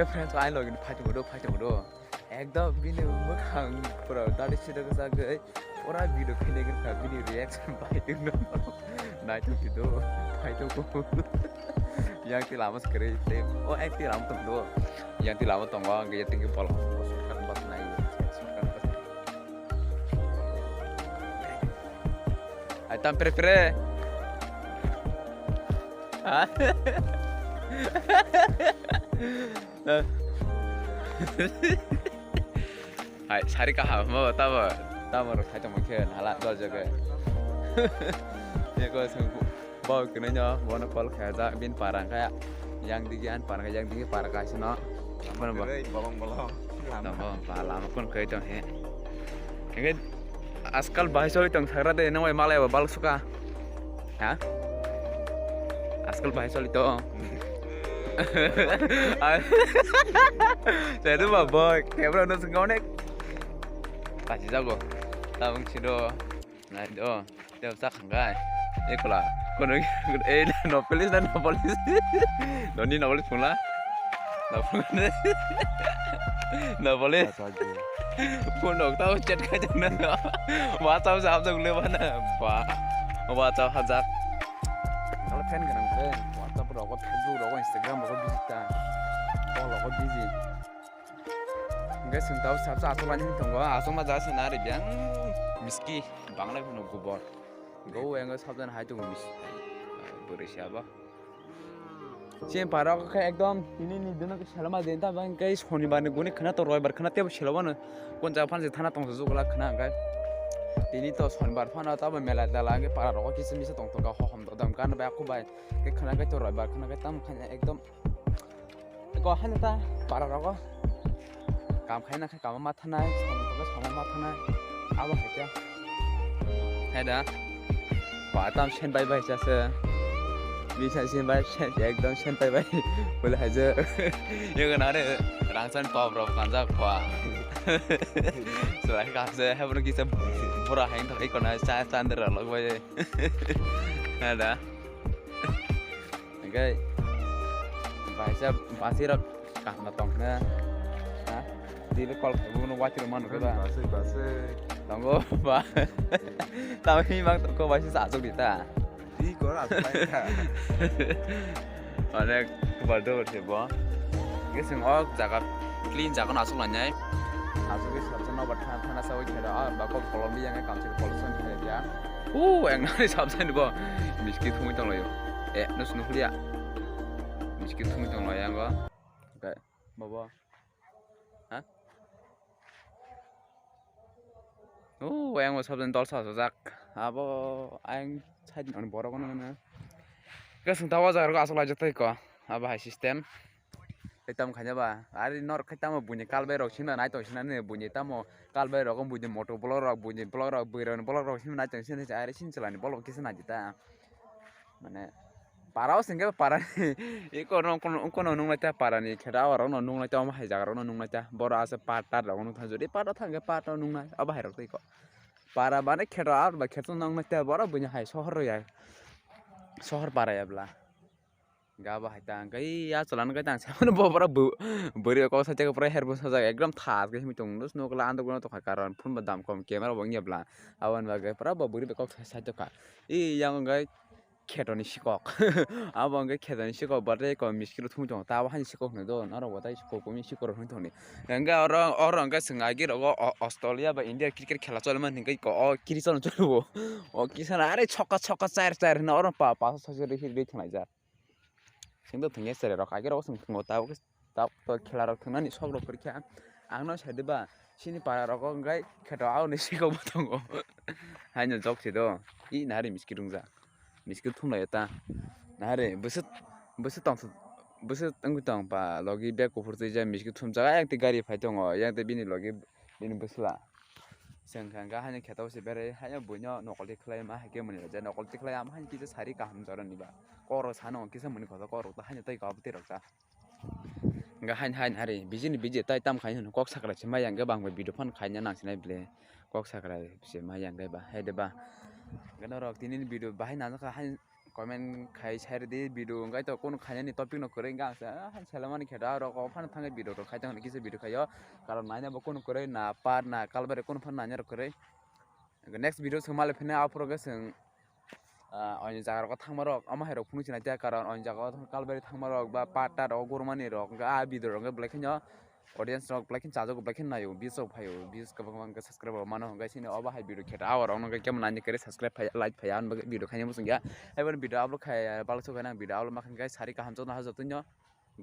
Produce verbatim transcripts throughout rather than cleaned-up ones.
Friends, ai login fight modo, fight modo. Ekdom bini mwkhang pura dadi sida kajagwi pura video khini kha bini reaction bai tongno. Naithok kido, fight ko. Yang ti lama sekere, te, oh, ek ti lama tong do. Yang ti lama tong, yang ti bol. Shortcut bus nai, shortcut bus. Ai tam pre pre. Ha? Hai, sari kaham mo tamo. Tamo rok sai tongma khe hala dol joge. Ye ko sung bo kene nyo bono call khaja bin parang kaya. Yang digi an parang yang digi parang kasi no. Mana ba? Bolong bolong. Tamo ba lama kon kai tong he. Engke askal bahai soi tong sagra de nang bai malai ba bal suka. Ha? Askal bahai soli to. Saya tu ba boy, camera no sengkau nek. Pasti jago. Tabung sido. Nai do. Dia usah kanggai. Ekola. Kono eh no police na no police. Doni no police pula. No police. No police. Phone rok tao chat khai jang na. WhatsApp sa hapjak le bana. Ba. WhatsApp hajak. Kalau fan ganang le. WhatsApp rogo, Facebook rogo, Instagram rogo busy ta. Call rogo busy. Hingke sing tao sabsa asok lani tongo. Asok ma jasa na re biang. Miski. Banglai phano gubor. Go engo sabjana hai tongo miski. Bwrwi se abo. Chini para o khe ekdom tini ni dino khe selama din ta bang khe sonibar ni guni khna to roibar khna tebo selama no kon ja phan se thana tong jugla khna khe tini to sonibar phano ta mela dala khe para rogo kisa misa tong tong kha hohom dodam kan bai aku bai khe khna khe to roibar khna khe tam khanya ekdom ko hano ta para rogo kam khaina khe kama ma thanai, samung tangkhe samung ma thanai. Abo hai khe. Hai da. Ba tam sen bai bai sa se. Bisa sen bai sen, ekdom sen bai bai. Bole hai je. Yoga na re rangsan top rok kanjak kwa. Sulai ka se, hai bro kisa bura hai thok ikona cha chandra log bai. Hai da. Hingke baisa basirok kaham tong khe na. Ha? Dili call khai buno watch rok manu khe ba. Basai, basai. Tongo ba. Tamo himang tongko baisa sa asuk di ta. Di kor asuk lai ta. Onek kubar do se bo. Hingke sing ok jaga clean jaga no asuk lanai. Asuk ke sabsa no ba thana thana sawi khela ah ba kok kolom bi yang kam se kolom son khela ya. U, ang nani sabsa ni bo. Miski thumui tong layo. Eh, nus nukliya. Miski thumui tong layo ang go. Oke, bobo. Ha? U, ang bo sabsa ni dol sa sajak. Abo ang side ni borok no na. Kasung tawa jaga asuk lai jatoi ko. Abo hai system. Kaitam khaina ba, ari norok khaitamo buini kalbai rok sina nai tong sina ni buini tamo kalbai rok buini moto vlog rok buini vlog rok bwrwi rok ni vlog rok sina nai tong sina ari sin chalani vlog kisa nai ta. Mane para o singke para ni iko no kono kono nung nai ta para ni kheda o rok no nung nai ta omo hai jaga rok no nung nai ta boro asa patar rok no thang jodi patar thang ke patar nung nai abo hai rok tei ko para bane kheda ar ba kheto nung nai ta boro buini hai sohor rok ya sohor para ya bla. Ga bo hai tang kai ya chalan kai tang sa mano bo pura bu bwrwi kok sa jaga pura herbo sa jaga ekdom thas kai himtong nus nuk la anduk no tokha karon phun ba dam kom camera bo ngebla aboni bagwi pura bo bwrwi kok sa tokha i yang kai kheto ni sikok abo hwnkhe kheto ni sikok bwtwi kom miskilo thumwi tongo ta bo hani sikok hwnwi do norok bo tai sikok kumi sikok rok hwnwi tongni hwnkhe oro oro hwnkhe chwng agi rogo Australia ba India cricket khela choli mani hwnkhe o kiri choli choli bo o kisa na are chokka chokka chair chair hwnwi oro pa pa sa sa ri ri thwnglaijak. Sengdo thwngya cherai rok agirok chwng thwngo tabuk tabuk khela rok thwngnani sok rok kwrwikha ang no sai diba chini para rogo hwnkhe kheto aboni siko bo tongo haino jok se do i nahari miski rungjak miski thumlaio ta nahari bwswk bwswk tongthok bwswk wngwi tong ba logi bag kuphur twijak miski thumjak ayang twi gari phai tongo yang twi bini logi bini bwsla. Chwng khe hwnkhe haino kheto se berai haino buino nokolti khlai ma hai khe mwnwi rwjak nokolti khlai ama haino kisa sari kaham jorani ba kok rok sano kisa mwnwi kotor kok rok ta haino tei kok bwtwi rok ta hwnkhe haino haino hari bijini biji tai tam khai hwnwi kok sakrai se maya hwnkhe bang bai video phano khaina nang sinai ble kok sakrai se maya hwnkhe ba hai de ba hwnkhe norok tini video bahai nang kha haino. Comment khai sai rwdi video, hwnkhe to kunu khainani topic no kwrwi, hwnkhe ang se, ah, hai selamani khe da rok, o phano thangwi video rok khai tongni kisa video khaio, karon naina bo kunu kwrwi na part na kalbari kunu phano naina rok kwrwi. Next video swng male phine aphuru khe swng, ah, oini jaga rok thangma rok, omo hai rok phunuk sinai tiya, karon oini jaga o kalbari thangma rok ba part ta rok gurmani rok, hwnkhe a video rok hwnkhe belai kheno audience rok belai kheno chajago, belai kheno naio, views rok phaio, views kwbang kwbang khe subscribe rok mano, hwnkhe sini obo hai video khe ta, o rok no hwnkhe kemo nani kwrwi subscribe phaiya, like phaiya, ang bagwi video khaina muchung ya. Hai bono video upload khai, balai sok khe nang video upload ma khe hwnkhe sari kaham chwng ha jotono.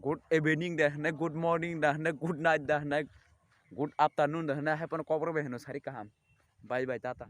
Good evening da hwnwi, good morning da hwnwi, good night da hwnwi, good afternoon da hwnwi, hai bono kokborok bai hwno sari kaham. Bye bye, tata.